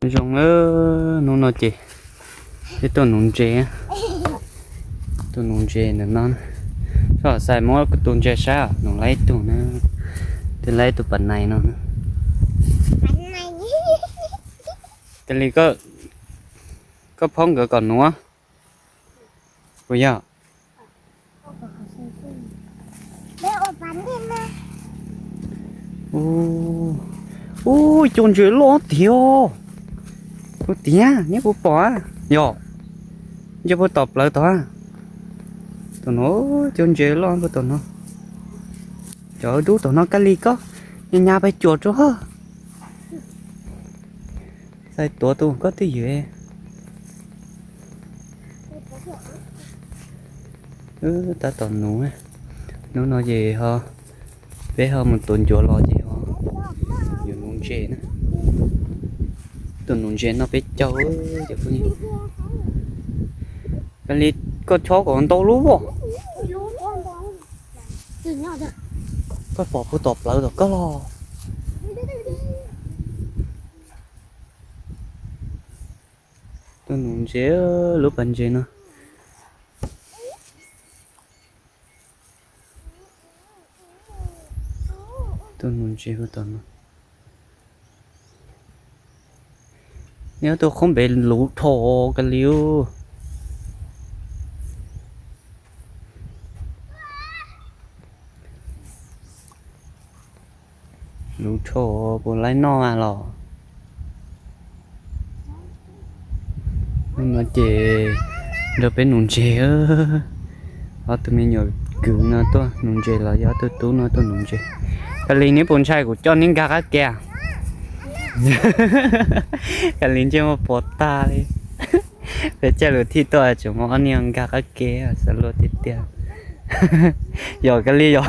Zoo, hnub no ces peb tuaj nuv ntses, tuaj nuv ntses ntawm no. Soj xais muab tus ntses saib, nuv laib ib tug na, twb laib ib tug pas nais no. Cia li koj phob nkawd kom nuav puas yog? Ub, cua ntses loj tiag. Kuv tiag, neb puas pom? Yog, nce puag tom plawv tod. Tom no cua ntses loj puag tom no. Cov dub tom no. Kab Lis, koj nyas nyas pais cuam rau. Xais tuav tus koj twj ywm. Tab tom nuv, hnub no ces ho peb ho mus tuav ncuav los ces ho yuav nuv ntses na. Tuaj nuv ntses noj peb caug cov phooj ywg. Kab Lis, koj chob kom ntau lub as. Koj pom puag tom plawv tom koj los. Tuaj nuv ntses, lub pas ntses no. Tuaj nuv ntses puag tom no. Neb ob tug qhob npe luv dhau Kab Lis. Luv dhau, puas laib noj los? Hnub no ces nrog peb nuv ntses. Ob tug me nyuam kwv no tuaj nuv ntses los yog ob tug tub no tuaj nuv ntses. Kab Lis, neb puas ntshai kuv coj neb nkag qab ke? Kab Lis ntsej muag puas tag li. Peb caij lus thij tuaj tseem muaj ob niag nkag qab ke, xav luag tiag tiag. Yog Kab Lis yog.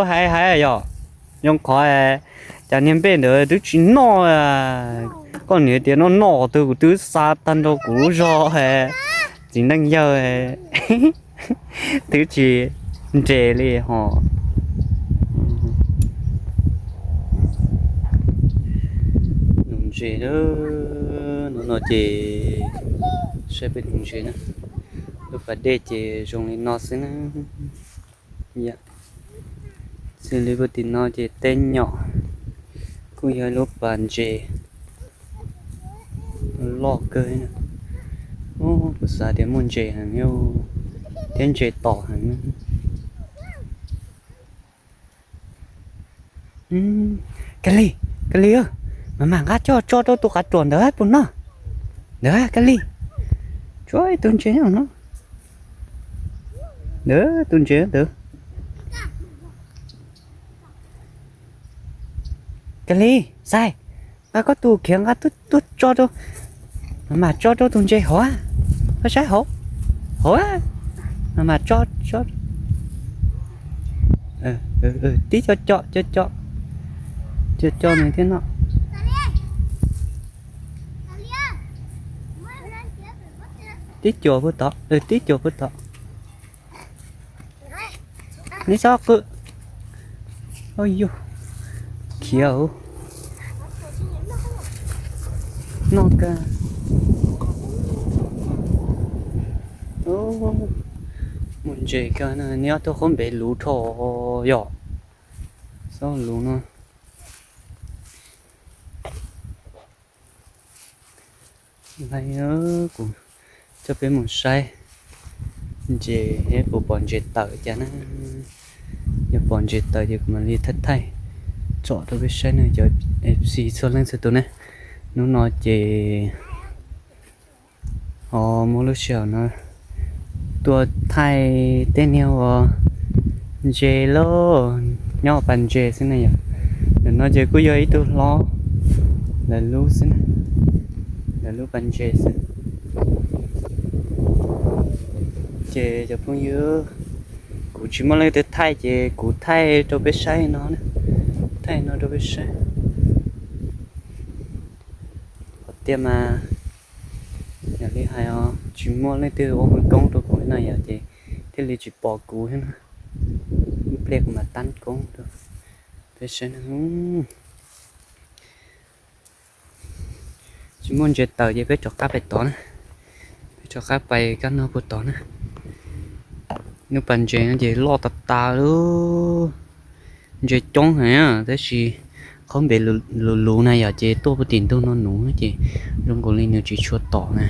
Hais hais yog, zoo qhov cas niag npej ntawd twb tsis noj. Koj niam tias noj noj twg kuv twb xa tag nrho kuv lub zog. Txiv neej yawg twb tsis nres li ho. Nuv ntses, hnub no ces saib peb nuv ntses na. Lub pas dej ces zoo li no xwb na. Xws li puag tim no ces tej nyom kuj yog lub pas ntses loj kawg. Kuv xav tias muaj ntses heev thiab ntses tom heev. Kab Lis, Kab Lis, mas mam nqa coj tso rau tus qav ruam ntawd puas noj? Ntawd Kab Lis, tso ib tug ntses no. Ntawd tus ntses ntawd. Kab Lis, Xais, nqa koj tus khiav nqa tuaj tso rau, mam tso rau tus ntses hauv. Koj saib hauv, hauv, mam tso, tso. Tib co co co co, co co nws thiaj noj. Tib cuam puag tod, tib cuam puag tod. Neb txhob qw. Yog khiav noj kawg. Muaj ntses kawg, neb ob tug qhob npe luv dhau yom. Xob luv no. Kuv coj peb mus saib ntses, puas pom ntses tawm cas na. Yog pom ntses tawm ces kuv mam li thaij thaij tsom rau peb saib na cov F C txhua leej txhua tus ne. Hnub no ces ho muaj lub sij hawm no tuaj thaij tej niag uas ntses lauj, nyob pas ntses xwb na yom. Ntawm no ces kuj yog ib tug hlob lawv lub xwb na, lawv lub pas ntses xwb. Ces cov phooj ywg, kuv tsis muaj leej twg thaij ces kuv thaij rau peb saib no, thaij no rau peb saib. Qhov tiag mas yog li hais os, tsis muaj leej twg ua hwj koob rau kuv no yom, ces thiaj li tsis pom kuv thiab na. Ib pliag kuv mam tab koob rau peb saib na. Tsis muaj ntses tawm ces peb rov qab pais tod na. Peb rov qab pais kab noj puag tod na. Lub pas ntses no ces loj tas tas li. Ntses coob heev na, tab sis qhov npe luv luv na yom, ces tuaj puag tim ntug no nuv ces zoo nkaus li nws tsis tshua tom na.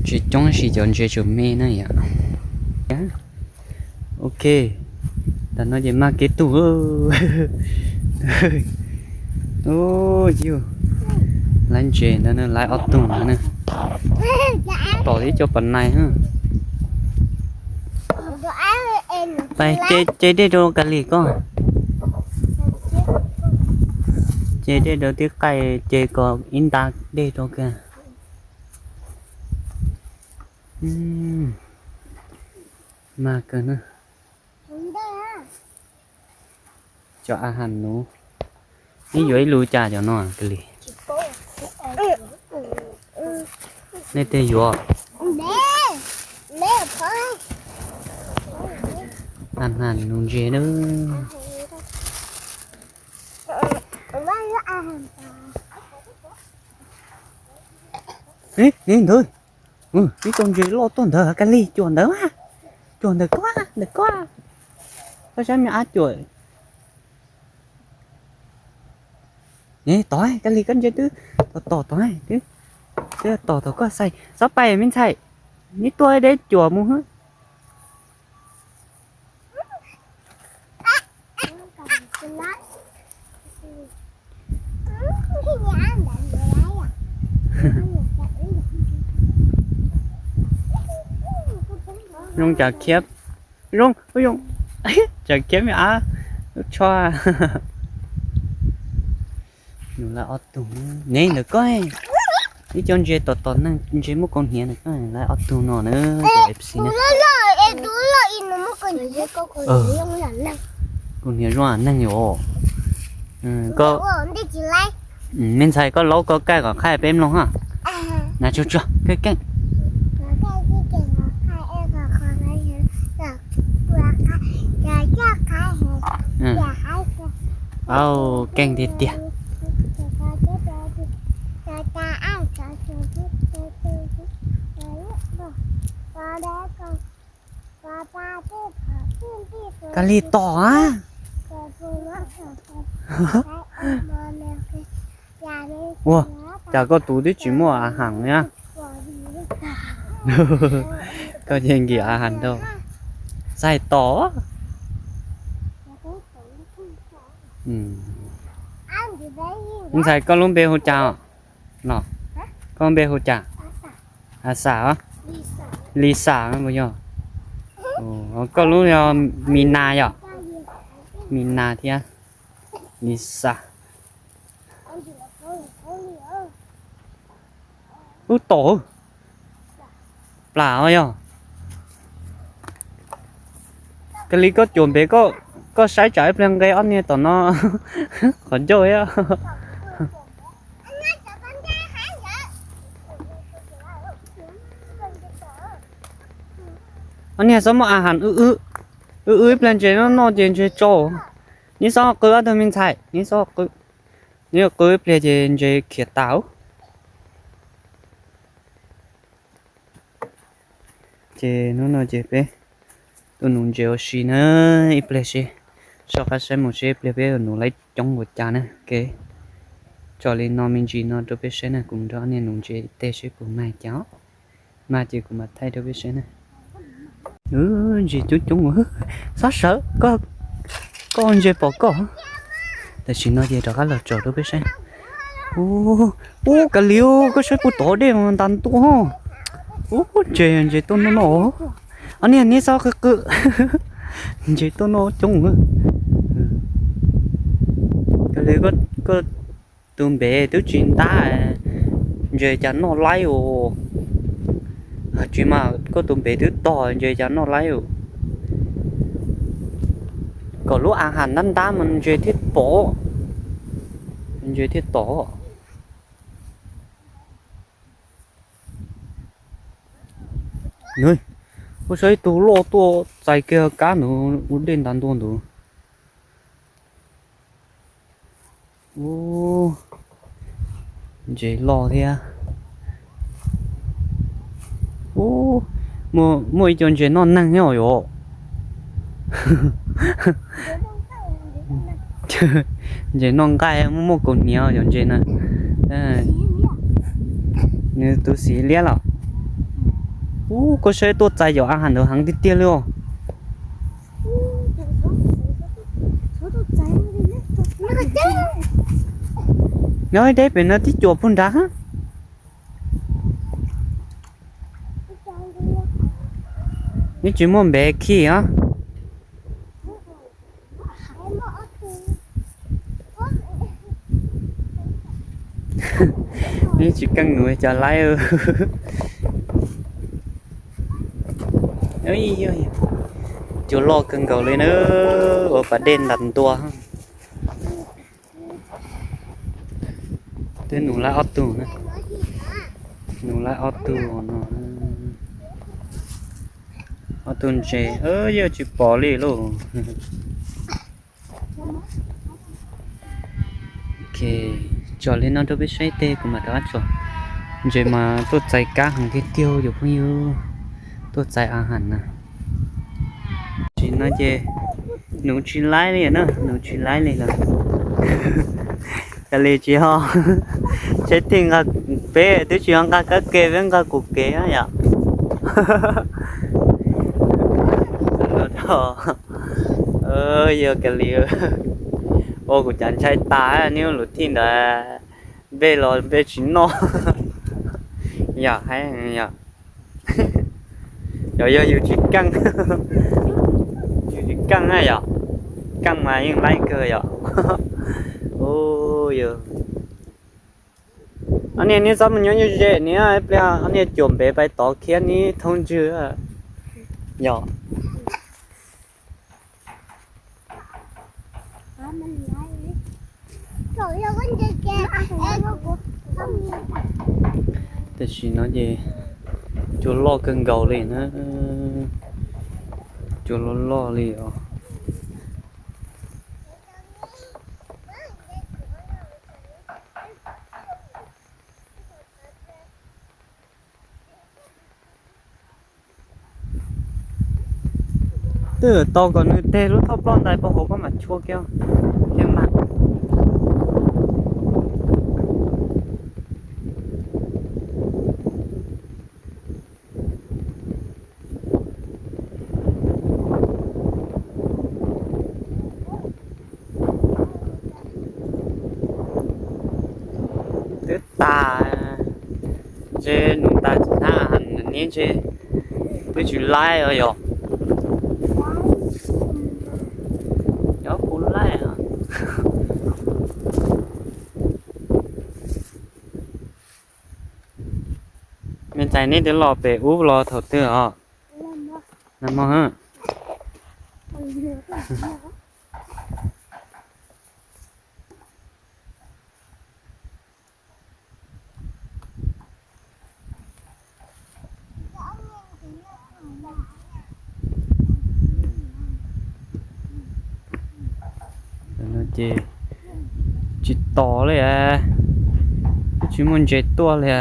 Ntses coob tab sis cov ntses tseem me na yom. Ok, ntawm no ces mag kev tug. Yug, laiv ntses ntawd na, laiv ob tug ntawd na. Tom ib co pas nais. Pais ce dej rau Kab Lis koj. Ce dej rau tib qaij, ce kom ib nta dej rau kag. Mag kawg na. Cov a has nuv, ib yuav ib lus cas cov no Kab Lis? Nej tej yuav a has nuv ntses na. Ib ntawd, ib co ntses loj tuaj ntawd Kab Lis, cuam ntawd mas. Cuam ntawm koj, ntawm koj. Koj saib me ab cuam. Tod Kab Lis, koj ntsia twb tom tom tod, twb tom tom koj xais. Xob pais me ntxhais, neb tuaj deb cuam mus. Zoo cas khiab, zoo, zoo cas khiab me ab, lub tsho. Nws lawv ob tug ne ntawm koj, ib co ntses tom tom neeg, ntses muaj kaus hniav ntawm koj, lawv ob tug no na, cov F C na. Kaus hniav zoo neeg yom. Me ntxhais, koj laub koj kaij kom qhaij peb mloog ha. Na tsuag tsuag, keej keej. Au, keej tiag tiag. Kab Lis tom a. Ua, cas koj tus twb tsis muaj a has na. Koj ces nkim a has rau. Xais tom. Ntxhais, koj lub npe hu cas? Koj npe hu cas? A Xam, Lis Xam puas yog? Koj lub yog Mis Nas yom? Mis Nas thiab Lis Xam. Ub tom, plam os yog. Kab Lis, koj cuam npev, koj saib tsam ib pliag nqe ob niag tom no qhov ncauj thiab. Ob niag txhob muaj a has, wb wb ib pliag ntses noj noj ces ntses tsau. Neb txhob qw ob tug me ntxhais, neb txhob qw. Neb yuav qw ib pliag ces ntses khiav tas. Ces hnub no ces peb tuaj nuv ntses ua si na, ib pliag seb, soj qab saib mus seb ib pliag peb nuv laib coob ua cas na. Tso li no me ntsis no rau peb saib na, kuv nrog ob niag nuv ntses tej seb puas mag cas. Mag ces kuv mam thaij rau peb saib na. Ntses coob coob, txhob sawv, koj ntses pom koj. Tam sim no ces rov qab los tsom rau peb saib. Ub, Kab Lis, koj saib puag tod dej ntas ntua. Ub, ntses, ntses tuaj noj noj. Ob niag neb txhob qw qw. Ntses tuaj noj coob. Kab Lis, koj tus npev twb tsis ntab, ntses cas noj laib os. Tsis mas koj tus npev twb tog, ntses cas noj laib os. Kom lub a has ntab ntab mas ntses thiaj pom, ntses thiaj tom. Ub, saib ib tug loj tuaj txais kiag kab ntawd ua dej ntas ntua ntawd. Ub, Ntses loj thiab. Ub, muaj ib co ntses noj neeg thiab os yom. Ntses noj nqaij muaj muaj kaus hniav yom ntses na. Nws tus xim liab los. Ub, koj saib tuaj txais yom a has ntawd heev tiag tiag li os. Nyob deb pem no tib cuam puag nrad. Neb tsis muaj npe khi os. Neb tsis keej nws cov laib. Cua loj kawg nkaus li na, ua pas dej ntas ntua. Twb nug laib ob tug na, nug laib ob tug no, ob tug ntses, yog tsis pom li lauj. Ok, tso li no rau peb saib tej kuv mam rov qab tso. Ntses mas tuaj txais kab heev tiag tiag yus phooj ywg, tuaj txais a has na. Tsis no ces nuv tsis laib li na, nuv tsis laib li lawm. Cia li tsis ho, tsheb thiaj nqa, peb twb tsis ho nqa kab ke, peb nqa kuv kev yom. Yog cia li ua kuv cas ntshai tas, neb lub thij ntawd npej los npej tsis noj. Yog hais yog, yog yog yus tsis keej, yus tsis keej na yom, keej mas yeej laib kawg yom. Yog ob niag neb txhob mus nyob ze ze niam, ib pliag ob niag cuam npev pais tod khiab neb thoob ntswg yom. Tam sim no ces cua loj kawg nkaus li na, cua loj loj li os. Twb tau kom nws teg lub thoj ploj ntais puag hauv koj mam tshuab kiag, kiag mas. Twb tas, ntshe nws tas tsis hnab neb ntshe twb tsis laib os yom. Nyob kuv laib. Me ntxhais neb twb los pem ub los thaum twg os? Nag hmo. Ces tsis tos li, twb tsis muaj ntses tuaj li.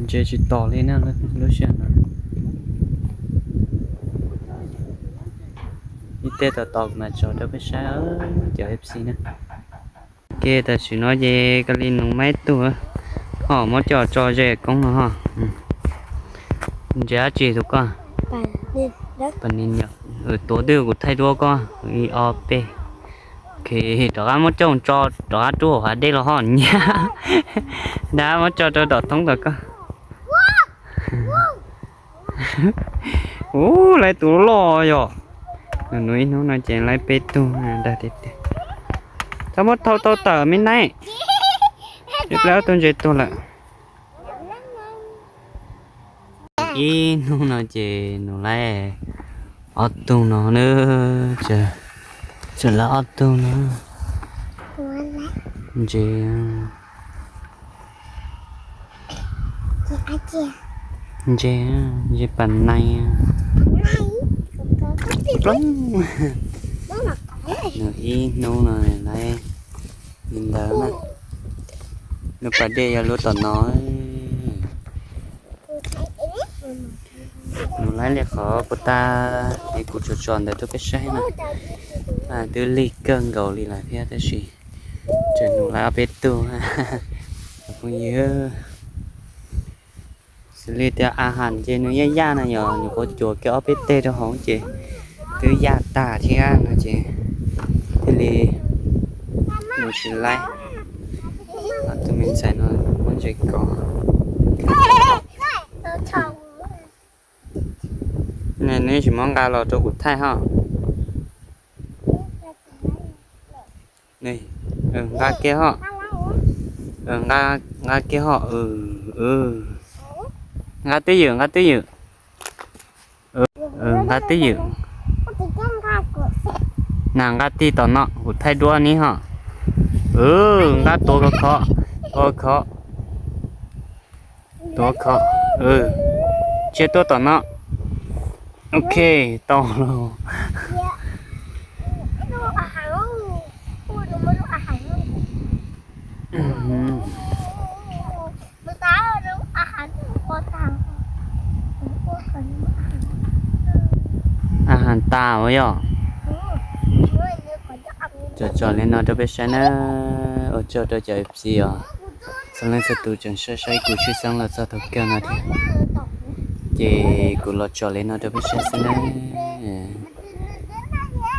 Ntses tsis tos li na lub sij hawm no. Ib teg tom tod kuv mam tso rau peb saib cov F C na. Ke tam sim no ces koj li nug maib tug, ho muab coj tso ze koob no ho. Ntses dab tsi tus koj? Tuav twg kuv thaij duab koj, ib ob peb. Rov qab muab coj tso rov qab rub hauv hav dej los ho nyab. Nrab muab tso rau tom thoob tom koj. Ub, laib tus loj yom. Nws ib hnub no ces laib peb tug dag tiag tiag. Txhob muab thau tau tawm me naib. Ib pliag ob tug ntses tuag lawm. Ib hnub no ces nws laib ob tug no na, tseem laib ob tug no. Ntses, ntses, ntses pas nais. Nws ib hnub no laib li Pas dej yog lub tom no. Nws laib li qhov puas tas es kuv tso tso ntawd rau peb saib na. Twb lig kawg nkaus li lawm thiab tab sis tseem nws laib ob peb tug phooj ywg. Xws li tias a has ces nws yaj yaj no yog nyuam qhuav cuam kiag ob peb teg rau hauv ces twb yaj tag thiab no ces thiaj li nws tsis laib. Tus me ntxhais no muab ntses kov. Neb tsis muab nqa los rau kuv thaij ho. Nqa kiag ho. Nqa kiag ho. Nqa twj ywm, nqa twj ywm. Nqa twj ywm. Nas nqa tig tom no kuv thaij duab neb ho. Nqa tuav khov khov, tuav khov khov, tuav khov. Tsiab tuaj tom no. Ok, tau lawm. A has tas ua yog. Tso tso li no rau peb saib na. Ua tsaug rau cov F C os, txhua leej txhua tus tseem saib saib kuv tshwj xeeb los txog thaum kawg no thiab. Ces kuv los tso li no rau peb saib xwb na.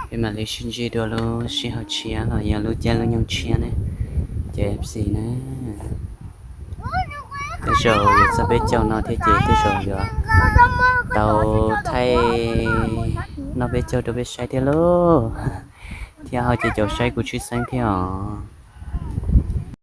Peb mam li sib ntsib dua lub sij hawm tshiab los yog lub caij lub nyoog tshiab ne, cov F C na. Tej zaum yuav txog peb caug no thiab ces tej zaum yuav tau thaij noj peb caug rau peb saib thiab lauj. Thiab ho ces caum saib kuv tshwj xeeb thiab os.